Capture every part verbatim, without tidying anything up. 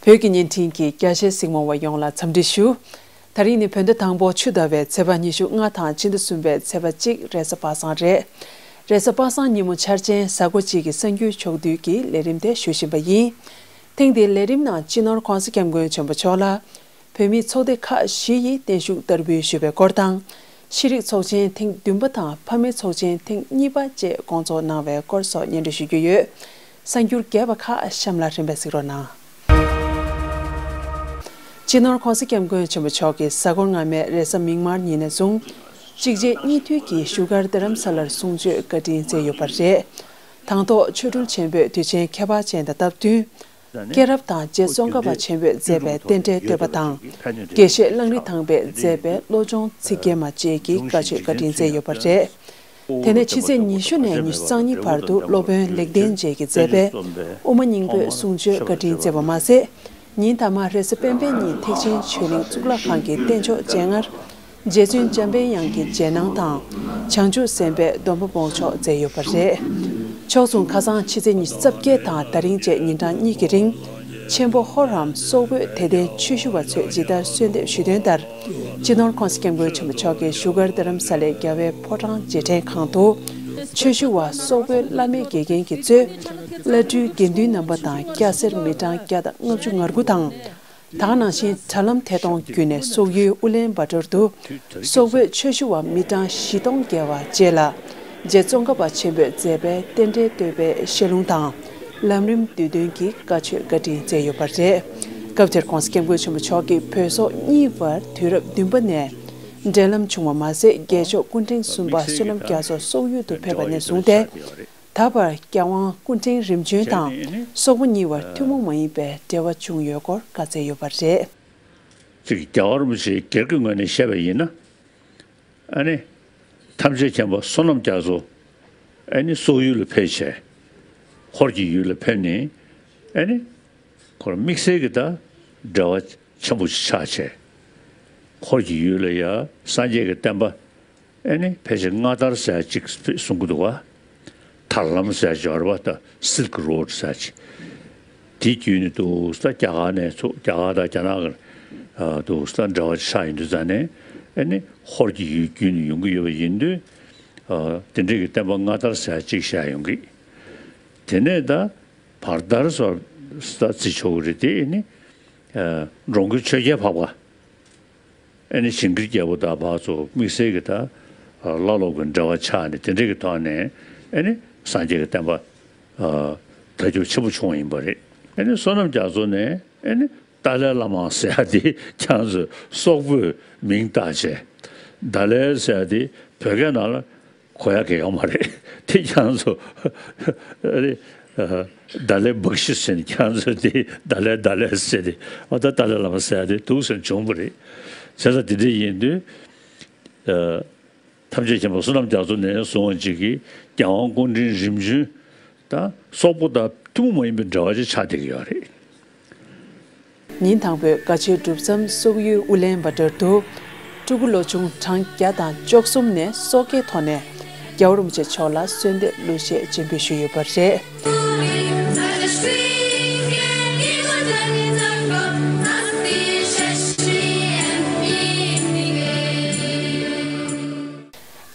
བོད་ཀྱི་བརྙན་འཕྲིན་གྱི་རྒྱ་ཆེའི་གཟིགས་མོ་བ་ཡོངས་ལ་འཚམས་འདྲི་ཞུ། དེ་རིང་ནི་བོད་ཟླ་དང་པོ་ཆུ་ཟླ་བའི་ཚེས་པ་ཉི་ཤུ་ལྔ་དང་ཕྱི་ཟླ་གསུམ་པའི་ཚེས་པ་གཅིག་རེས་གཟའ་པ་སངས་རེད། རེས་གཟའ་པ་སངས་ཉིན་མོ་འཆར་ཅན་གཟའ་འཁོར་གཅིག་གི་གསར་འགྱུར་ཕྱོགས་བསྡུས་ཀྱི་ལས་རིམ་དེ་ཞུ་བཞིན་པ་ཡིན། ཐེངས་འདིའི་ལས་རིམ་ནང་སྤྱི་ནོར་༧གོང་ས་༧སྐྱབས་མགོན་ཆེན་པོ་མཆོག་ལ། བོད་མིའི་ཚོགས་སྡེ་ཁག་བཞི་ཡིས་བརྟན་བཞུགས་བསྟར་འབུལ་ཞུས་པའི་སྐོར་དང་། ཤེས་རིག་ཚོགས་ཆེན་ཐེངས་བདུན་པ་དང་ཕ་མའི་ཚོགས་ཆེན་ཐེངས་གཉིས་པ་བཅས་བསྐོང་ཚོགས་གནང་བའི་སྐོར་སོགས་སྙན་སྒྲོན་ཞུ་རྒྱུ་ཡོད། གསར་འགྱུར་རྒྱས་པ་ཁག་གཤམ་ལ་རིམ་པས་གཟིགས་རོགས་གནང་། སྤྱི་ནོར་༧གོང་ས་༧སྐྱབས་མགོན་ཆེན་པོ་མཆོག་གིས་གཟའ་འཁོར་སྔ་མའི་རེས་གཟའ་མིག་དམར་ཉིན་ནས་བཟུང་། གཅིག་རྗེས་གཉིས་མཐུད་ཀྱིས་བཞུགས་སྒར་རྡ་རམ་ས་ལར་གསུང་ཆོས་བཀའ་དྲིན་སྩལ་ཡོད་པ་རེད། དང་ཐོག་ཆོ་འཕྲུལ་ཆེན་པོས་དུས་ཆེན་ཁྱད་པར་ཅན་དང་སྟབས་བསྟུན། སྐྱེས་རབས་དང་རྗེ་ཙོང་ཁ་པ་ཆེན་པོས་མཛད་པའི་རྟེན་འབྲེལ་བསྟོད་པ་དང་། དགེ་བཤེས་གླང་རི་ཐང་པས་མཛད་པའི་བློ་སྦྱོང་ཚིག་བརྒྱད་མ་བཅས་ཀྱི་བཀའ་ཆོས་བཀའ་དྲིན་སྩལ་ཡོད་པ་རེད། དེ་ནས་ཕྱི་ཚེས་ཉི་ཤུ་ནས་ཉི་ཤུ་རྩ་གཉིས་བར་དུ་སློབ་དཔོན་ལེགས་ལྡན་འབྱེད་ཀྱིས་མཛད་པའི་དབུ་མ་སྙིང་པོའི་གསུང་ཆོས་བཀའ་དྲིན་སྩལ་བ་མ་ཟད། ཉིན་མཐའ་མ་རེས་གཟའ་སྤེན་པའི་ཉིན་ཐེག་ཆེན་ཆོས་གླིང་གཙུག་ལག་ཁང་གི་རྟེན་མཆོག་སྤྱན་སྔར། རྗེ་བཙུན་འཇམ་དཔལ་དབྱངས་ཀྱི་རྗེས་གནང་དང་། བྱང་ཆུབ་སེམས་དཔའི་སྡོམ་པ་སྦོམ་ཆོག་མཛད་ཡོད་པ་རེད། ཕྱོགས་མཚུངས་ཁ་སང་ཕྱི་ཚེས་ཉི་ཤུ་རྩ་བརྒྱད་དང་ད་རིང་བཅས་ཉིན་གྲངས་གཉིས་ཀྱི་རིང་། ཆེན་པོ་ཧོ་རམ་སོག་པོའི་དད་ལྡན་ཆོས་ཞུ་བ་ཚོས་ཇི་ལྟར་གསོལ་འདེབས་ཞུས་དོན་ལྟར། སྤྱི་ནོར་༧གོང་ས་༧སྐྱབས་མགོན་ཆེན་པོ་མཆོག་གིས་བཞུགས་སྒར་རྡ་རམ་ས་ལའི་རྒྱལ་བའི་ཕོ་བྲང་རྗེས་དྲན་ཁང་དུ། ཆོས་ཞུ་བ་སོག་པོའི་བླ་མེད་དགེ་རྒན་གྱིས་གཙོས། བླ་སྤྲུལ་དགེ་འདུན་རྣམ་པ་དང་སྐྱ་སེར་མི་གྲངས་བརྒྱ་དང་ལྔ་བཅུ་ང་དགུ་དང་། དེ་ག་ནང་བཞིན་དྲ་ལམ་ཐད་གཏོང་བརྒྱུད་ནས་སོག་ཡུལ་ཨུ་ལན་བྷ་ཏོར་དུ་སོག་པོའི་ཆོས་ཞུ་བ་མི་གྲངས་བཞི་སྟོང་བརྒལ་བ་བཅས་ལ་རྗེ་ཙོང་ཁ་པ་ཆེན་པོས་མཛད་པའི་རྟེན་འབྲེལ་བསྟོད་པའི་བཤད་ལུང་དང་ལམ་རིམ་བསྡུས་དོན་གྱི་བཀའ་ཆོས་བཀའ་དྲིན་སྩལ་ཡོད་པ་རེད། སྐབས་དེར་༧གོང་ས་༧སྐྱབས་མགོན་ཆེན་པོ་མཆོག་གིས་བོད་སོག་གཉིས་བར་དུས་རབས་བདུན་པ་ནས་འབྲེལ་ལམ་བྱུང་བ་མ་ཟད། རྒྱལ་མཆོག་སྐུ་ཕྲེང་གསུམ་པ་བསོད་ནམས་རྒྱ་མཚོ་སོག་ཡུལ་དུ་ཕེབས་པ་ནས་བཟུང་སྟེ། ད་བར་རྒྱལ་དབང་སྐུ་ཕྲེང་རིམ་བྱོན་དང་སོག་པོ་གཉིས་བར་ཐུན་མོང་མ་ཡིན་པའི་འབྲེལ་བ་བྱུང་ཡོད་སྐོར་བཀའ་སྩལ་ཡོད་པ་རེད། ཅིག་རྒྱལ་བ་རིན་པོ་ཆེ་སྒེར་གྱི་ངོས་ནས་བཤད་པ་ཡིན་ན། ཨ་ནི། ཐམས་ཅད་མཁྱེན་པ་བསོད་ནམས་རྒྱ་མཚོ། ཨ་ནི་སོག་ཡུལ་ལ་ཕེབས་བྱས། ཧོར་གྱི་ཡུལ་ལ་ཕེབས་ནས། ཨ་ནི། ཁོར་དམིགས་བསལ་གྱི་ད་འབྲེལ་བ་ཆེན་པོ་ཆགས་བྱས། ཧོར་གྱི་ཡུལ་ལ་ཡ་སངས་རྒྱས་ཀྱི་བསྟན་པ། ཨ་ནི་ཕལ་ཆེར་མངའ་དར་ཟེར་ཅིག་གསུང་གི་འདུག་བ། ཐར་ལམ་ཟེར་འབྱོར་བ་དང་སིལཀ་རོཌ་ཟེར་ཅིག་དེ་བརྒྱུད་ནས་འདུག་ས་རྒྱ་གར་ནས་ཚུར་རྒྱ་གར་དང་རྒྱ་ནག་གི་འདུག་ས་འབྲེལ་བ་ཆགས་ཡིན་དུས་ཙང་ནས། ཨ་ནི་ཧོར་གྱི་ཡུལ་བརྒྱུད་ནས་ཡོང་གི་ཡོད་པ་ཡིན་དུས། དེ་འདྲའི་གི་བསྟན་པ་མངའ་དར་ཟེར་ཅིག་བཞག་ཡོང་གི་དེ་ནས་ད་བར་དར་སོགས་ས་བརྩི་ཆོག་གི་རེད། དེ་ཨ་ནི་འགྲོ་མགོན་ཆོས་རྒྱལ་འཕགས་པ། ཨ་ནི་ཞིང་གི་རྒྱལ་པོ་དང་བག་ཚོ་དམིགས་བསལ་གྱི་ད་བླ་སློབ་ཀྱི་འབྲེལ་བ་ཆགས་ནས་དེ་འདྲ་གི་ཐོག་ནས་ཨ་ནི་སངས་རྒྱས་ཀྱི་བསྟན་པ་དར་ཁྱབ་ཆེན་པོ་བྱུང་བ་ཡིན་པ་རེད། ཨ་ནི་བསོད་ནམས་རྒྱ་མཚོ་ནས་ཨ་ནི་ཏཱ་ལའི་བླ་མ་ཟེར་ཡ་དེ་ཁྱེད་ཚོས་སོག་པོས་མིང་བཏགས་བྱས། ཏཱ་ལའི་ཟེར་ཡ་དེ་བོད་སྐད་ནང་ལ་གོ་ཡ་གི་ཡོད་མ་རེད། དེ་ཁྱེད་ཚོ་ཨ་ནི། ཏཱ་ལའི་བག་ཤི་ཟེར་ནས་ཁྱེད་ཚོས་དེ་ཏཱ་ལའི་ཏཱ་ལའི་ཟེར་ཏེ་ཨ་ད་ཏཱ་ལའི་བླ་མ་ཟེར་ཡ་དེ་འདུག་ཟེར་བྱུང་བ་རེད། བྱས་ཙང་དེ་འདྲ་ཡིན་དུས། ཐམས་ཅད་མཁྱེན་པ་བསོད་ནམས་རྒྱ་མཚོ་ནས་བཟུང་བ་ཅིག་གིས་རྒྱལ་དབང་སྐུ་ཕྲེང་རིམ་བྱོན་དང་སོག་པོ་དང་ཐུན་མོང་མ་ཡིན་པའི་འབྲེལ་བ་ཅིག་ཆགས་བསྡད་ཀྱི་ཡོད་རེད། ཉིན་དང་པོའི་དགའ་ཆོས་གྲུབ་མཚམས་སོག་ཡུལ་ཨུ་ལན་བ་ཏར་དུ། སྤྲུལ་སྐུ་ལོ་ཆུང་གྲངས་བརྒྱ་དང་བཅུ་གསུམ་ནས་སོག་སྐད་ཐོག་ནས་རྒྱལ་བ་རིན་པོ་ཆེ་མཆོག་ལ་གསོལ་འདེབས་གླུ་གཞས་སྤྱན་འབུལ་ཞུས་ཡོད་པ་རེད།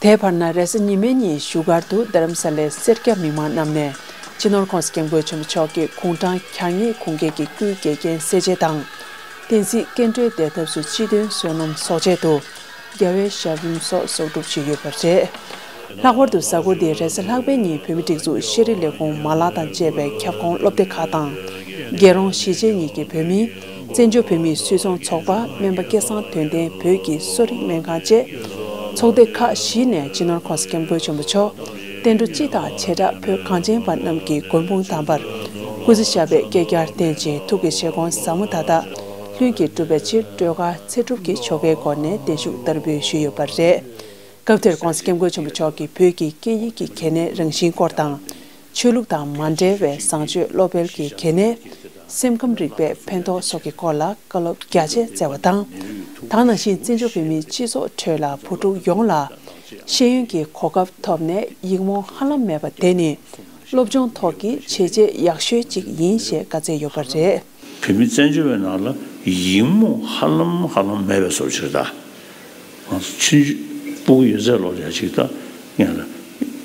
དེའི་བར་ན་རེས་གཟའ་ཉི་མའི་ཉིན་བཞུགས་སྒར་དུ་རྡ་རམ་ས་ལའི་སེར་སྐྱ་མི་མང་རྣམས་ནས་སྤྱི་ནོར་༧གོང་ས་༧སྐྱབས་མགོན་ཆེན་པོ་མཆོག་གི་དགུང་གྲངས་གྱ་ལྔའི་གུང་རྒྱལ་གྱི་སྐུའི་འགལ་རྐྱེན་སེལ་ཆེད་དང་། བསྟན་སྲིད་སྐྱེ་འགྲོའི་བདེ་ཐབས་སུ་སྤྱི་དོན་བསོད་ནམས་གསོག་ཆེད་དུ། རྒྱལ་བའི་ཞབས་རིམ་སོགས་གསོག་སྒྲུབ་བྱས་ཡོད་པ་རེད། ལྷག་པར་དུ་གཟའ་འཁོར་འདིའི་རེས་གཟའ་ལྷག་པའི་ཉིན་བོད་མིའི་སྒྲིག་འཛུགས་ཤེས་རིག་ལས་ཁུངས་མ་ལག་དང་བཅས་པའི་ཁྱབ་ཁོངས་སློབ་སྡེ་ཁག་དང་། རྒྱལ་རོང་གཞིས་བྱེས་གཉིས་ཀྱི་བོད་མི། བཙན་བྱོལ་བོད་མིའི་སུད་ཚོང་ཚོགས་པ། སྨན་པ་སྐལ་བཟང་དོན་ལྡན་བོད་ཀྱི་གསོ་རིག་སྨན་ཁང་བཅས། ཚོགས་སྡེ་ཁག་བཞི་ནས་སྤྱི་ནོར་༧གོང་ས་༧སྐྱབས་མགོན་ཆེན་པོ་མཆོག་བསྟན་འགྲོ་སྤྱི་དང་བྱེ་བྲག་བོད་གངས་ཅན་པ་རྣམས་ཀྱི་མགོན་དཔུང་དམ་པར་སྐུ་ཚེ་ཞབས་པད་བསྐལ་བརྒྱར་བརྟན་ཅིང་ཐུགས་ཀྱི་བཞེད་དགོངས་ཟབ་མོ་མཐའ་དག་ལྷུན་གྱིས་གྲུབ་པའི་ཕྱིར་སྒྲོལ་དཀར་ཚེ་སྒྲུབ་ཀྱི་ཆོ་གའི་སྒོ་ནས་བརྟན་བཞུགས་བསྟར་འབུལ་ཞུས་ཡོད་པ་རེད། སྐབས་དེར་༧གོང་ས་༧སྐྱབས་མགོན་ཆེན་པོ་མཆོག་གིས་བོད་ཀྱི་སྐད་ཡིག་གི་གལ་གནད་རང་བཞིན་སྐོར་དང་། ཆོས་ལུགས་དང་མ་འབྲེལ་བའི་བཟང་སྤྱོད་བློ་འཕེལ་གྱི་གལ་གནད། སེམས་ཁམས་རིག་པའི་ཕན་ཐོགས་སོགས་ཀྱི་སྐོར་ལ་བཀའ་སློབ་རྒྱ་ཆེ་སྩལ་བ་དང་། དེ་ནང་བཞིན་བཙན་བྱོལ་བོད་མིའི་སྤྱི་ཚོགས་ཁྲོད་ལ་བུ་ཕྲུག་ཡོངས་ལ་ཤེས་ཡོན་གྱི་གོ་སྐབས་ཐོབ་ནས་ཡིག་རྨོངས་ཧ་ལམ་མེད་པ་དེ་ནི་སློབ་སྦྱོང་ཐོག་གི་བྱས་རྗེས་ཡག་ཤོས་ཅིག་ཡིན་ཞེས་བཀའ་སྩལ་ཡོད་པ་རེད། བོད་མི་བཙན་བྱོལ་བའི་ནང་ལ་ཡིག་རྨོངས་ཧ་ལམ་ཧ་ལམ་མེད་པའི་བཟོ་ཅིག་རེད་ད། ང་ཚོ་ཆུང་ཆུང་སྤུ་གུ་ཡོད་ཚད་ལོ་ཡ་ཅིག་ད་ཡང་ལ་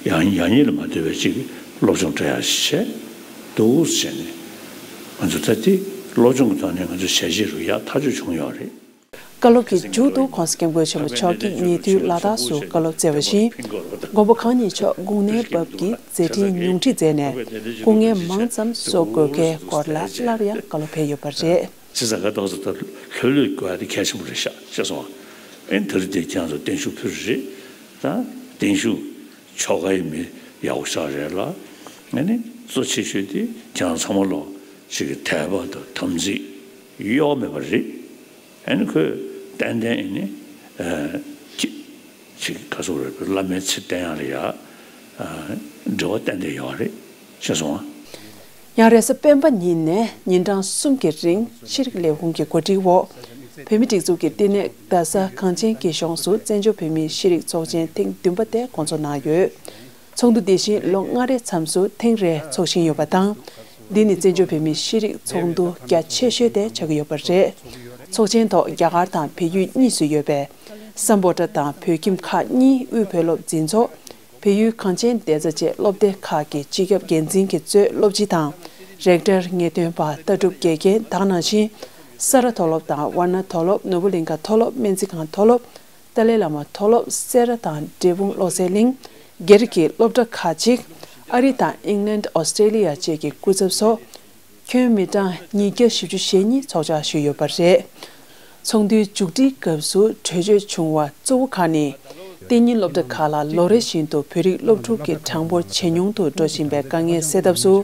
ཡང་ཡང་ཉིད་ལ་མ་ལྟོས་པའི་ཅིག་སློབ་སྦྱོང་སྤྲད་ཡ་ཞིག་བྱས་འདུག་ཟེར་ནས། ང་ཚོ་ད་ལྟའི་སློབ་སྦྱོང་གི་ཐོག་ནས་ང་ཚོ་བྱས་རྗེས་རུ་ཡག་ཐག་ཆོད་བྱུང་ཡོད་རེད། བཀའ་སློབ་ཀྱི་མཇུག་ཏུ་༸གོང་ས་༸སྐྱབས་མགོན་ཆེན་པོ་མཆོག་གིས་ཉེ་དུས་ལ་དྭགས་སུ་བཀའ་སློབ་སྩལ་བ་བཞིན། མགོན་པོ་གང་ཉིད་མཆོག་དགུང་ནའི་བབ་ཀྱིས་མཛད་འཕྲིན་ཉུང་འཕྲི་མཛད་ནས། སྐུ་ངལ་མང་ཙམ་གསོ་དགོས་གལ་སྐོར་ལ་སླར་ཡང་བཀའ་སློབ་ཕེབས་ཡོད་པ་རེད། ཅི་ཟེར་ག་ཏོག་ཙམ་ད་ལྷོད་ལྷོད་དགོས་ཡ་དེ་གལ་ཆེན་པོ་རེད་ཤག་ཤེས་སོང་ཨ། ཨེ་ད་རེས་དེ་ཁྱེད་རང་ཚོ་བརྟན་བཞུགས་ཕུལ་རེད། ད་བརྟན་བཞུགས་ཆོ་ག་ཡི་མི་ཡག་པོ་ཞིག་རེད་ལ། ཨ་ནི་གཙོ་ཆེ་ཤོས་དེ་ཁྱེད་རང་ཚང་མ་ལོ་ཞིག་གི་དད་པ་དང་དམ་ཚིག་གཡོ་བ་མེད་པ་རེད། ཨ་ནི་ཁོས་ཏན་ཏན་ཨ་ནི་ཨ་ཅིག་ཅིག་ག་ཚོད་རེད། བླ་མའི་ཚེ་བརྟན་ཡག་ལ་ཡ་ཨ་འབྲེལ་བ་ཏན་ཏན་ཡོད་རེད། ཤེས་སོང་ཨ། ཡང་རེས་གཟའ་སྤེན་པ་ཉིན་ནས་ཉིན་གྲངས་གསུམ་གྱི་རིང་ཤེས་རིག་ལས་ཁུངས་ཀྱི་གོ་སྒྲིག་འོག་བོད་མིའི་སྒྲིག་འཛུགས་ཀྱི་བསྟི་གནས་རྡ་ས་གངས་ཅན་སྐྱིད་གཤོངས་སུ་བཙན་བྱོལ་བོད་མིའི་ཤེས་རིག་ཚོགས་ཆེན་ཐེངས་བདུན་པ་དེ་སྐོང་ཚོགས་གནང་ཡོད། ཚོགས་འདུ་འདི་བཞིན་ལོ་ལྔ་རེའི་མཚམས་སུ་ཐེངས་རེ་འཚོགས་བཞིན་ཡོད་པ་དང་། འདི་ནི་བཙན་བྱོལ་བོད་མིའི་ཤེས་རིག་ཚོགས་འདུ་རྒྱ་ཆེ་ཤོས་དེ་ཆགས་ཀྱི་ཡོད་པ་རེད། ཚོགས་ཆེན་ཐོག་རྒྱ་གར་དང་བལ་ཡུལ་གཉིས་སུ་ཡོད་པའི་སམ་བྷོ་ཊ་དང་བོད་ཁྱིམ་ཁག་གཉིས་དབུས་བོད་སློབ་འཛིན་ཚོགས། བལ་ཡུལ་གངས་ཅན་བདེ་རྩ་བཅས་སློབ་སྡེ་ཁག་གི་སྤྱི་ཁྱབ་འགན་འཛིན་གྱིས་གཙོས་སློབ་སྤྱི་དང་། རེག་ཊར་ངེས་སྟོན་པ། ལྟ་གྲུབ་དགེ་རྒན་དག་གནང་ཞིང་། ས་རཱ་མཐོ་སློབ་དང་ཝཱ་ཎ་མཐོ་སློབ། ནོར་བུ་གླིང་ག་མཐོ་སློབ། སྨན་རྩིས་ཁང་མཐོ་སློབ། ཏཱ་ལའི་བླ་མ་མཐོ་སློབ། སེ་ར་དང་འབྲས་སྤུངས་བློ་གསལ་གླིང་། སྒེར་གྱི་སློབ་གྲྭ་ཁག་ཅིག་ཨ་རི་དང་ཨིང་ལན། ཨོ་སི་ཀྲེ་ལི་ཡ་བཅས་ཀྱི་སྐུ་ཚབ་སོགས། ཁྱོན་མི་གྲངས་ཉིས་བརྒྱ་བཞི་བཅུ་ཞེ་གཉིས་ཚོགས་བཅར་ཞུས་ཡོད་པ་རེད། ཚོགས་འདུའི་མཇུག་སྒྲིལ་སྐབས་སུ་གྲོས་ཆོད་བྱུང་བ་གཙོ་བོ་ཁག་ནི། གཏན་ཉིན་སློབ་གྲྭ་ཁག་ལ་ལོ་རེ་བཞིན་དུ་བོད་རིགས་སློབ་ཕྲུག་གི་གྲངས་འབོར་ཇེ་ཉུང་དུ་འགྲོ་བཞིན་པའི་དཀའ་ངལ་སེལ་ཐབས་སུ།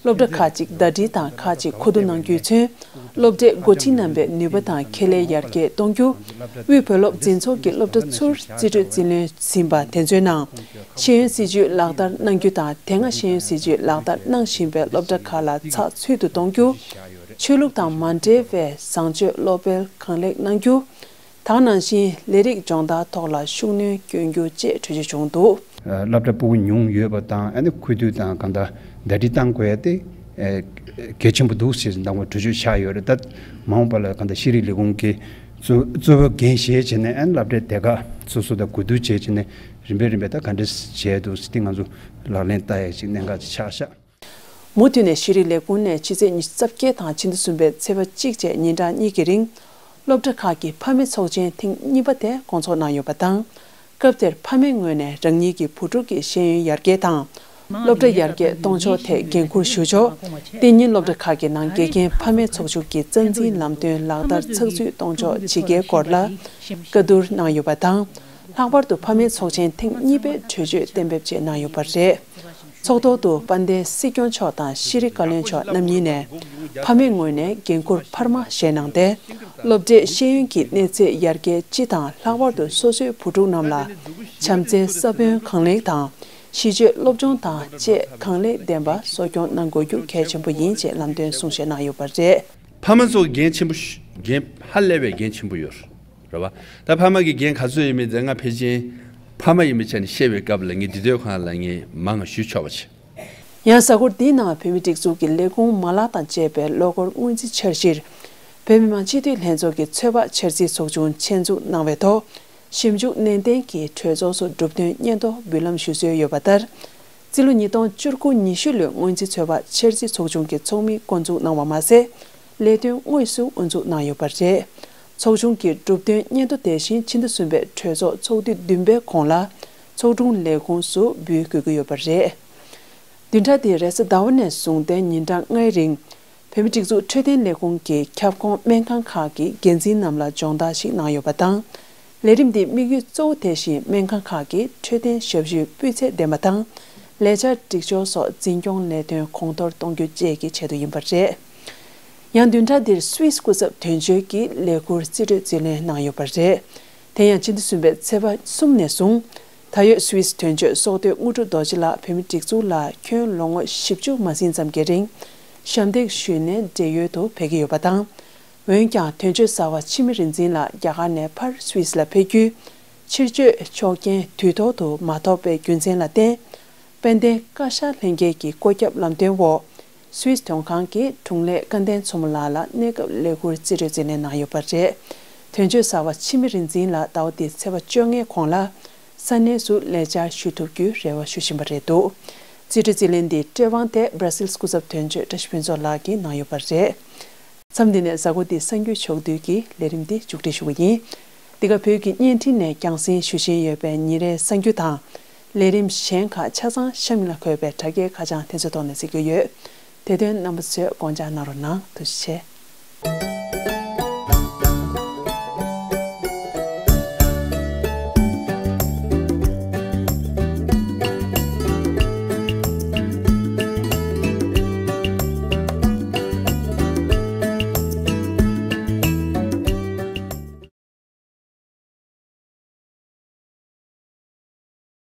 སློབ་གྲྭ་ཁག་ཅིག་ཟླ་སྒྲིལ་དང་ཁག་ཅིག་མཁོ་བསྡུ་གནང་རྒྱུས་མཚོན། སློབ་གྲྭའི་འགོ་ཁྲིད་རྣམ་པའི་ནུས་པ་དང་ཁེ་ལས་ཡར་རྒྱས་གཏོང་རྒྱུ། དབུས་བོད་སློབ་འཛིན་ཚོགས་ཀྱི་སློབ་གྲྭ་ཚུར་རྩིས་སྤྲོད་རྩིས་ལེན་ཟིན་པ་དེ་ཚོའི་ནང་། ཤེས་ཡོན་སྲིད་བྱུས་ལག་བསྟར་གནང་རྒྱུ་དང་། དེ་སྔ་ཤེས་ཡོན་སྲིད་བྱུས་ལག་བསྟར་གནང་བཞིན་པའི་སློབ་གྲྭ་ཁག་ལ་ཚགས་ཚུད་དུ་གཏོང་རྒྱུ། ཆོས་ལུགས་དང་མ་འབྲེལ་བའི་བཟང་སྤྱོད་སློབ་སྤེལ་གང་ལེགས་གནང་རྒྱུ། དེ་ནང་བཞིན་ལས་རིགས་སྦྱོང་བརྡར་ཐོག་ལ་ཤུགས་སྣོན་སྐྱོན་རྒྱུ་བཅས་གྲོས་ཆོད་བྱུང་འདུག། སློབ་གྲྭ་སྤུ་གུ་ཉུང་ཡོད་པ་དང་། ཨ་ནི་ཁུ་བསྡུ་དང་གང་ལྟར་ཟླ་སྒྲིལ་གཏང་དགོས་ཡ་དེ་གལ་ཆེན་པོ་འདུག་ཟེར་གནང་བ་གྲོས་ཆོད་བཞག་ཡོད་རེད། ད་མ་འོངས་པ་ལ་གང་ལྟར་ཤེས་རིག་ལས་ཁུངས་ཀྱི་གཙོ་གཙོ་བོ་འགན་བཞེས་བྱས་ནས། ཨ་ནི་སློབ་གྲྭའི་སྡེ་ཁག་སོ་སོ་དང་གོ་བསྡུར་བྱས་བྱས་ནས་རིམ་པས་རིམ་པས་ད་ག་འདྲ་བྱས་འདུག་ཟེར་དེ་ང་ཚོ་ལག་ལེན་བསྟར་ཡ་ཅིག་གནད་འགག་ཅིག་ཆགས་ཤག། མུ་མཐུད་ནས་ཤེས་རིག་ལས་ཁུངས་ནས་ཕྱི་ཚེས་ཉི་ཤུ་རྩ་བརྒྱད་དང་ཕྱི་ཟླ་གསུམ་པའི་ཚེས་པ་གཅིག་བཅས་ཉིན་གྲངས་གཉིས་ཀྱི་རིང་། སློབ་གྲྭ་ཁག་གི་ཕ་མའི་ཚོགས་ཆེན་ཐེངས་གཉིས་པ་དེ་སྐོང་ཚོགས་གནང་ཡོད་པ་དང་། སྐབས་དེར་ཕ་མའི་ངོས་ནས་རང་ཉིད་ཀྱི་བུ་ཕྲུག་གི་ཤེས་ཡོན་ཡར་རྒྱས་དང་། སློབ་གྲྭ་ཡར་རྒྱས་གཏོང་ཕྱོགས་ཐད་འགན་འཁུར་ཞུ་ཕྱོགས། གཏན་ཉིན་སློབ་གྲྭ་ཁག་གི་ནང་དགེ་རྒན་ཕ་མའི་ཚོགས་ཆུང་གི་རྩ་འཛིན་ལམ་སྟོན་ལག་བསྟར་ཚགས་ཚུད་གཏོང་ཕྱོགས་ཇི་དགེའི་སྐོར་ལ་བཀའ་བསྡུར་གནང་ཡོད་པ་དང་། ལྷག་པར་དུ་ཕ་མའི་ཚོགས་ཆེན་ཐེངས་གཉིས་པའི་གྲོས་ཆོད་གཏན་འབེབས་བཅས་གནང་ཡོད་པ་རེད། ཚོགས་ཐོག་ཏུ་དཔལ་ལྡན་སྲིད་སྐྱོང་མཆོག་དང་ཤེས་རིག་བཀའ་བློན་མཆོག་རྣམ་གཉིས་ནས་ཕ་མའི་ངོས་ནས་འགན་འཁུར་འཕར་མ་བཞེས་གནང་སྟེ། སློབ་གྲྭའི་ཤེས་ཡོན་གྱི་གནས་ཚད་ཡར་རྒྱས་སྤྱི་དང་། ལྷག་པར་དུ་སོ་སོའི་བུ་ཕྲུག་རྣམས་ལ་བྱམས་བརྩེའི་ས་བོན་གང་ལེགས་དང་། གཞིས་བྱེས་སློབ་སྦྱོང་དང་བཅས་གང་ལེགས་ལྡན་པ་གསོ་སྐྱོང་གནང་དགོས་རྒྱུ་གལ་ཆེན་པོ་ཡིན་ཅེས་ལམ་སྟོན་གསུང་བཤད་གནང་ཡོད་པ་རེད། ཕ་མ་ཚོ་འགན་ཆེན་པོ་ཞུ་འགན་ཧ་ལས་པའི་འགན་ཆེན་པོ་ཡོད་རེད་བ། ད་ཕ་མ་གི་འགན་ག་ཚོད་ཡོད་མེད་དེ་ང་ཕལ་ཆེར་ཕ་མ་ཡིན་པའི་ཆ་ནས་བཤད་པའི་སྐབས་ལ་ངས་འདི་དུས་གང་ལ་ངས་མང་ཞུ་ཆོག་པ་བྱེད། ཡང་གཟའ་འཁོར་འདིའི་ནང་བོད་མིའི་སྒྲིག་འཛུགས་ཀྱི་ལས་ཁུངས་མ་ལག་དང་བཅས་པའི་ལོ་འཁོར་སྔོན་རྩིས་འཆར་གཞིར། བོད་མི་མང་སྤྱི་འཐུས་ལྷན་ཚོགས་ཀྱི་ཚོད་དཔག་འཆར་རྩིས་ཚོགས་ཆུང་ཆེད་འཛུགས་གནང་བའི་ཐོག་ཞིབ་འཇུག་ནན་ཏན་གྱིས་གྲོས་ཚོགས་སུ་གྲུབ་དོན་སྙན་ཐོ་འབུལ་ལམ་ཞུ་སྲོལ་ཡོད་པ་ལྟར། རྩིས་ལོ་ཉིས་སྟོང་བཅུ་དགུ་ཉི་ཤུ་ལོའི་སྔོན་རྩིས་ཚོད་དཔག་འཆར་རྩིས་ཚོགས་ཆུང་གི་ཚོགས་མི་བསྐོ་འཛུགས་གནང་བ་མ་ཟད། ལས་དོན་དངོས་སུ་དབུ་འཛུགས་གནང་ཡོད་པ་རེད། ཚོགས་ཆུང་གི་གྲུབ་དོན་སྙན་ཐོ་དེ་བཞིན་ཕྱི་ཟླ་གསུམ་པའི་གྲོས་ཚོགས་ཚོགས་དུས་བདུན་པའི་གོང་ལ་ཚོགས་དྲུང་ལས་ཁུངས་སུ་འབུལ་དགོས་ཀྱི་ཡོད་པ་རེད། བདུན་ཕྲག་འདིའི་རེས་གཟའ་ཟླ་བ་ནས་བཟུང་སྟེ་ཉིན་གྲངས་ལྔའི་རིང་། བོད་མིའི་སྒྲིག་འཛུགས་འཕྲོད་བསྟེན་ལས་ཁུངས་ཀྱི་ཁྱབ་ཁོངས་སྨན་ཁང་ཁག་གི་འགན་འཛིན་རྣམས་ལ་སྦྱོང་བརྡར་ཞིག་གནང་ཡོད་པ་དང་། ལས་རིམ་འདིའི་དམིགས་ཡུལ་གཙོ་བོ་དེ་བཞིན་སྨན་ཁང་ཁག་གི་འཕྲོད་བསྟེན་ཞབས་ཞུའི་སྤུས་ཚད་ལྡན་པ་དང་། ལས་འཆར་སྒྲིག་སྦྱོར་སོགས་འཛིན་སྐྱོང་ལས་དོན་གོང་མཐོར་གཏོང་རྒྱུ་བཅས་ཀྱི་ཆེད་དུ་ཡིན་པ་རེད། ཡང་བདུན་ཕྲག་འདིར་སུད་སི་སྐུ་ཚབ་དོན་གཅོད་ཀྱིས་ལས་ཁུར་རྩིས་སྤྲོད་རྩིས་ལེན་གནང་ཡོད་པ་རེད། དེ་ཡང་ཕྱི་ཟླ་གསུམ་པའི་ཚེས་པ་གསུམ་ནས་བཟུང་། ད་ཡོད་སུད་སི་དོན་གཅོད་སྲོག་བསྡོས་དངོས་གྲུབ་རྡོ་རྗེ་ལགས་བོད་མིའི་སྒྲིག་འཛུགས་ལ་ཁྱོན་ལོ་ངོ་བཞི་བཅུ་མ་ཟིན་ཙམ་གྱི་རིང་ཞབས་འདེགས་ཞུས་ནས་བགྲེས་ཡོལ་དུ་ཕེབས་ཀྱི་ཡོད་པ་དང་། འོན་ཀྱང་དོན་གཅོད་གསར་པ་འཆི་མེད་རིག་འཛིན་ལགས་རྒྱ་གར་ནས་ཕར་སུད་སི་ལ་ཕེབས་རྒྱུའི་ཕྱིར་བསྐྱོད་ཆོག་མཆན་དུས་ཐོག་ཏུ་མ་ཐོབ་པའི་རྒྱུ་མཚན་ལ་བརྟེན། དཔལ་ལྡན་བཀའ་ཤག་ལྷན་རྒྱས་ཀྱི་བཀོད་ཁྱབ་ལམ་སྟོན་འོག་སུད་སི་དོན་ཁང་གི་དྲུང་ལས་སྐལ་ལྡན་མཚོ་མོ་ལགས་ལ་གནས་སྐབས་ལས་འཁུར་རྩིས་སྤྲོད་རྩིས་ལེན་གནང་ཡོད་པ་རེད། དོན་གཅོད་གསར་པ་འཆི་མེད་རིག་འཛིན་ལགས་ཟླ་བ་འདིའི་ཚེས་པ་བཅོ་ལྔའི་གོང་ལ་ས་གནས་སུ་ལས་བཅར་ཞུ་ཐུབ་རྒྱུའི་རེ་བ་ཞུ་བཞིན་པ་རེད་འདུག་རྩིས་སྤྲོད་རྩིས་ལེན་འདིའི་སྤྲོད་དབང་དེ་སྦྲ་སིལ་སྐུ་ཚབ་དོན་གཅོད་བཀྲ་ཤིས་ཕུན་ཚོགས་ལགས་ཀྱིས་གནང་ཡོད་པ་རེད། མཚམས་འདི་ནས་གཟའ་འཁོར་འདིའི་གསར་འགྱུར་ཕྱོགས་བསྡུས་ཀྱི་ལས་རིམ་འདི་མཇུག་སྒྲིལ་ཞུ་བ་ཡིན། འདི་ག་བོད་ཀྱི་བརྙན་འཕྲིན་ནས་རྒྱང་སྲིང་ཞུ་བཞིན་ཡོད་པའི་ཉིན་རེའི་གསར་འགྱུར་དང་། ལས་རིམ་གཞན་ཁག་ཆ་ཚང་གཤམ་ལ་འཁོད་པའི་དྲ་རྒྱའི་ཁ་བྱང་དེ་ཚོའི་ཐོག་ནས་གཟིགས་རྒྱུ་ཡོད། དེ་དོན་རྣམ་པ་ཚོས་དགོངས་འཇགས་གནང་རོགས་གནང་། ཐུགས་རྗེ་ཆེ།